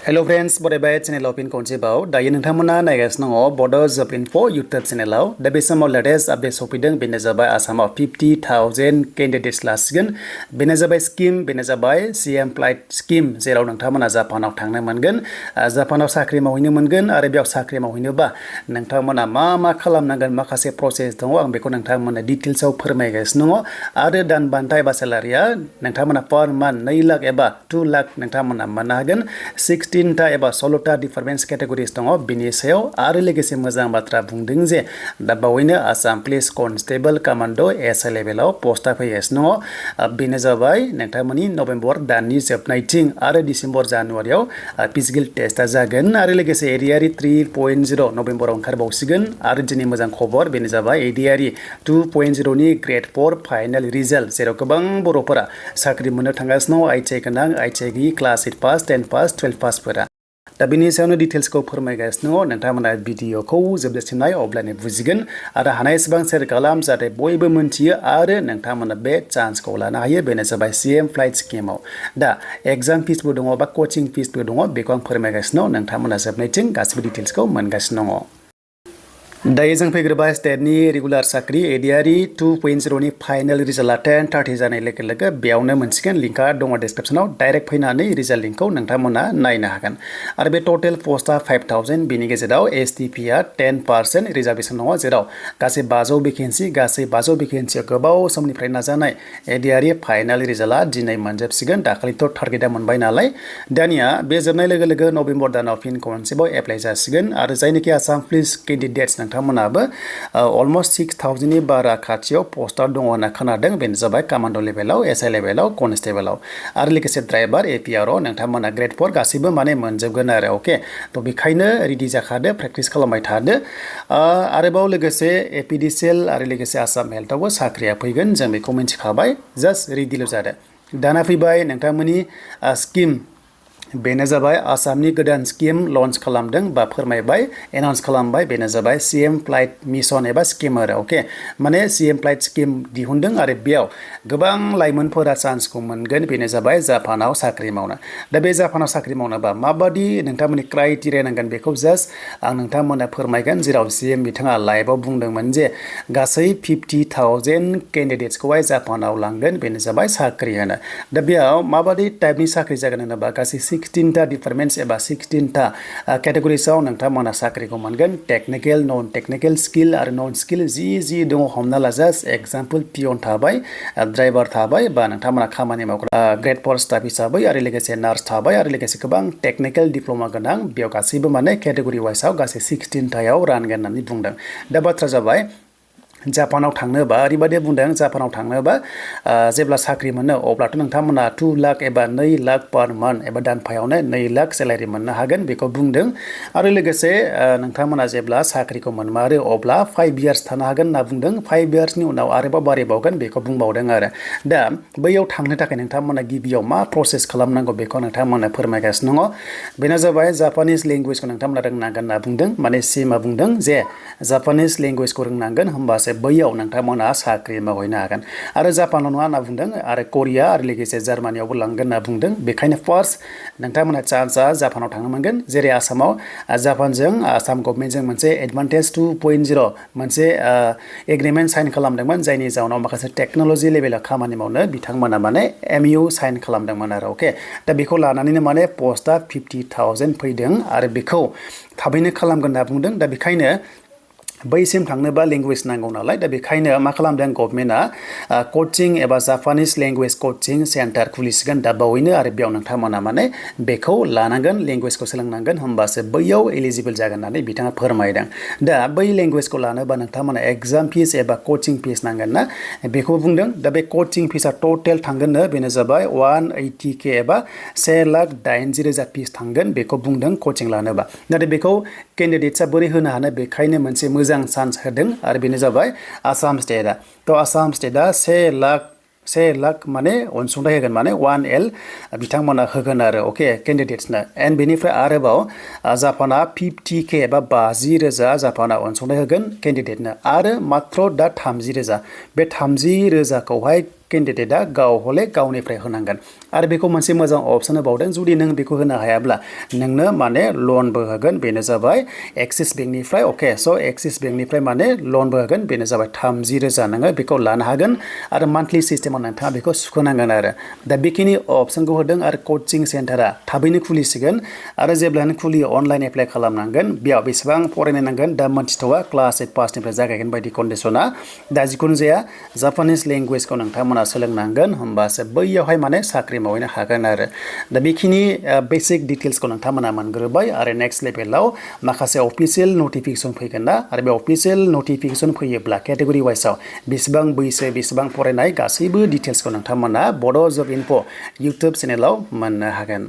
Hello friends, Bodo channel of Inconceivable. Dayan nangtamona naigasno Bodo Info YouTube channel. Da besamo latest update sopideng benazabai Assam 50,000 candidates lasgen. Benazabai scheme, benazabai CM flight scheme. Zeraw nangtamona Japanau thangna moनगोन. Japanau sakri mawhैनो मोनगोन आरो बेयाव साख्रि मावहैनोबा नोंथांमोना मा खालामनांगोन माखासे process दङ आं बेखौ नोंथांमोननो डिटेल्सआव फोरमायगासिनो दङ आरो दान बान्था एबा सेलारिया नोंथांमोना पर मान्थ 2 लाख एबा 2 लाख नोंथांमोना मोननो हागोन 16टा एबा 16टा डिफारेन्स केटेगरिज दङ बिनि सायाव आरो लोगोसे मोजां बाथ्रा बुंदों जे दा बावैनो Assam police constable command SI लेभेलाव पस्टआ फैगासिनो दङ बेनो जाबाय नोंथांमोननि नभेम्बर दाननि जोबनायथिं आरो डिसेम्बर जानुवारियाव फिजिकल टेस्टआ जागोन आरो लोगोसे एरियारि 3.0 नभेम्बराव ओंखारबावसिगोन आरो दिनै मोजां खबर बेनो जाबाय एरियारि 2.0 नि ग्रेड 4 फाइनाल रिजाल्ट जेराव गोबां बर'फोरा साख्रि मोननो थांगासिनो आइटिआइ गोनां आइटिआइ गैयै क्लास 8 पास 10 पास 12 पासफोरा दा बेनि सायावनो डिटेल्सखौ फोरमायगासिनो नोंथांमोना भिडिअखौ जोबजासिम नाय अब्लानो बुजिगोन आरो हानायसेबां शेयार खालाम जाहाथे बयबो मोनथियो आरो नोंथांमोना बे चान्सखौ लानो हायो बेनो जाबाय सीएम फ्लाइट स्किमाव दा एग्जाम फिसबो दङ बा कोचिं फिसबो दङ बेखौ आं फोरमायगासिनो नोंथांमोना जोबनायथिं गासिबो डिटेल्सखौ मोनगासिनो दङ दायो जों फैग्रोबाय स्टेटनि रेगुलार साख्रि एडिआरि 2.0 नि फाइनाल रिजाल्टआ 10:30 जानाय लोगो लोगो बेयावनो मोनसिगोन लिंकआ दङ डिसक्रिप्शनाव डाइरेक्ट फैनानै रिजाल्ट लिंकखौ नोंथांमोना नायनो हागोन आरो बे टोटेल पस्टआ 5000 बिनि गेजेराव एसटिपिआ 10% रिजार्भेसन दङ जेराव गासै 500 भेकेन्सि गासै 500 भेकेन्सियाव गोबाव समनिफ्राय नाजानाय एडिआरि फाइनाल रिजाल्टआ दिनै मोनजोबसिगोन दाखालिथ' टार्गेटआ मोनबाय नालाय दानिया बे जोबनाय लोगो लोगो नभेम्बर दानाव फिन खनसेबाव एप्लाइ जासिगोन आरो जायनोखि आसाम पुलिस केन्डिडेट्स नोंथांमोनाबो अलमोस्ट 6000 नि बारा खाथियाव पस्टआव दङ होनना खोनादों बेनो जाबाय कमान्ड लेभेलाव एसआइ लेभेलाव कनस्टेबलाव आरो लोगोसे ड्राइभार एपिआरअ नोंथांमोना ग्रेड 4 गासैबो माने मोनजोबगोन आरो अके थ' बेखायनो रेडि जाखादो प्रेक्टिस खालामबाय थादो आरोबाव लोगोसे एपिडिसिएल आरो लोगोसे आसाम हेल्थआवबो साख्रिया फैगोन जों बेखौ मिन्थिखाबाय जास्ट रेडिल' जादो दाना फैबाय नोंथांमोननि स्किम बेनो जाबाय आसामनि गोदान स्किम लन्च खालामदों बा फोरमायबाय एनाउन्स खालामबाय बेनो जाबाय सीएम फ्लाइट मिशन एबा स्किम आरो अके माने सीएम फ्लाइट स्किम दिहुनदों आरो बेयाव गोबां लाइमोनफोरा चान्सखौ मोनगोन बेनो जाबाय जापानाव साख्रि मावनो दा बे जापानाव साख्रि मावनोबा माबादि नोंथांमोननि क्राइटेरिया नांगोन बेखौ जास्ट आं नोंथांमोननो फोरमायगोन जेराव सीएम बिथाङा लाइभआव बुंदोंमोन जे गासै 50,000 केन्डिडेट्सखौहाय जापानाव लांगोन बेनो जाबाय साख्रि होनो दा बेयाव माबादि टाइपनि साख्रि जागोन होनोबा गासै 16टा डिपार्टमेन्ट्स एबा 16टा केटेगरिसआव नोंथांमोना साख्रिखौ मोनगोन टेक्निकेल नन टेक्निकेल स्किल आरो नन स्किल जि दङ हमना ला जास्ट एग्जाम्पल पियन थाबाय ड्राइभार थाबाय बा नोंथांमोना खामानि मावग्रा ग्रेड 4 स्टाफ हिसाबै आरो लोगोसे नार्स थाबाय आरो लोगोसे गोबां टेक्निकेल डिप्ल'मा गोनां बेयाव गासैबो माने केटेगरि वाइसआव गासै 16टायाव रानगोन होननानै बुंदों दा बाथ्रा जाबाय जापानाव थांनोबा ओरैबायदि बुंदों जापानाव थांनोबा जेब्ला साख्रि मोनो अब्लाथ' नोंथांमोना 2 लाख एबा 2 लाख पर मान्थ एबा दानफायावनो 2 लाख सेलारि मोननो हागोन बेखौ बुंदों आरो लोगोसे नोंथांमोना जेब्ला साख्रिखौ मोनमारो अब्ला 5 इयार्स थानो हागोन होनना बुंदों 5 इयार्सनि उनाव आरोबाव बारायबावगोन बेखौ बुंबावदों आरो दा बैयाव थांनो थाखाय नोंथांमोना गिबियाव मा प्रसेस खालामनांगौ बेखौ नोंथांमोना फोरमायगासिनो दङ बेनो जाबाय जापानिस लेंगुवेजखौ नोंथांमोना रोंनांगोन होनना बुंदों माने सीएमआ बुंदों जे जापानिस लेंगुवेजखौ रोंनांगोन होमबासो बैयाव नोंथांमोना साख्रि मावहैनो हागोन आरो जापानाव नङा होनना बुंदों आरो करिया आरो लोगोसे जार्मानियावबो लांगोन होनना बुंदों बेखायनो फार्स्ट नोंथांमोना चान्सआ जापानाव थांनो मोनगोन जेरै आसामाव जापानजों आसाम गभर्नमेन्टजों मोनसे एडभान्टेज 2.0 मोनसे एग्रिमेन्ट साइन खालामदोंमोन जायनि जाउनाव माखासे टेक्न'लजि लेभेलाव खामानि मावनो बिथांमोना माने एमइउ साइन खालामदोंमोन आरो अके दा बेखौ लानानैनो माने पस्टआ 50,000 फैदों आरो बेखौ थाबैनो खालामगोन होनना बुंदों दा बेखायनो बैसिम थांनोबा लेंगुवेज नांगौ नालाय दा बेखायनो मा खालामदों गभर्नमेन्टआ कचिं एबा जापानिस लेंगुवेज कचिं सेन्टार खुलिसिगोन दा बावैनो आरो बेयाव नोंथांमोना माने बेखौ लानांगोन लेंगुवेजखौ सोलोंनांगोन होमबासो बैयाव एलिजिबल जागोन होननानै बिथाङा फोरमायदों दा बै लेंगुवेजखौ लानोबा नोंथांमोना एग्जाम फिस एबा कचिं फिस नांगोन ना बेखौ बुंदों दा बे कचिं फिसआ टटेल थांगोननो बेनो जाबाय 180K एबा 1,80,000 फिस थांगोन बेखौ बुंदों कचिं लानोबा नाथाय बेखौ केन्डिडेट्सआ बोरै होनो हानो बेखायनो मोनसे मोजां चान्स होदों आरो बेनो जाबाय आसाम स्टेटआ थ' आसाम स्टेटआ 1 लाख माने अनसुंथाइ होगोन माने 1L बिथांमोना होगोन आरो अके केन्डिडेट्सनो एन्ड बेनिफ्राय आरोबाव जापाना 50K एबा 50,000 जापाना अनसुंथाइ होगोन केन्डिडेटनो आरो मात्र दा 30,000 बे 30,000खौहाय केन्डिडेटआ गाव हले गावनिफ्राय होनांगोन आरो बेखौ मोनसे मोजां अपसन होबावदों जुदि नों बेखौ होनो हायाब्ला नोंनो माने लनबो होगोन बेनो जाबाय एक्सिस बेंकनिफ्राय अके स' एक्सिस बेंकनिफ्राय माने लनबो होगोन बेनो जाबाय 30,000 नोङो बेखौ लानो हागोन आरो मान्थलि सिस्टेमाव नोंथाङा बेखौ सुख'नांगोन आरो दा बेखिनि अपसनखौ होदों आरो कचिं सेन्टारा थाबैनो खुलिसिगोन आरो जेब्लानो खुलियो अनलाइन एप्लाइ खालामनांगोन बेयाव बेसेबां फरायनो नांगोन दा मोनथिथ'वा क्लास 8 पासनिफ्राय जागायगोन बायदि कन्डिसना दा जिखुनु जाया जापानिस लेंगुवेजखौ नोंथांमोना सोलोंनांगोन होमबासो बैयावहाय माने साख्रि मावहैनो हागोन आरो दा बेखिनि बेसिक डिटेल्सखौ नोंथांमोना मोनग्रोबाय आरो नेक्स्ट लेभेलाव माखासे अफिसियेल नटिफिकेसन फैगोन ना आरो बे अफिसियेल नटिफिकेसन फैयोब्ला केटेगरि वाइसआव बेसेबां बैसो बेसेबां फरायनाय गासैबो डिटेल्सखौ नोंथांमोना बड' जब इनफो इउटुब चेनेलाव मोननो हागोन।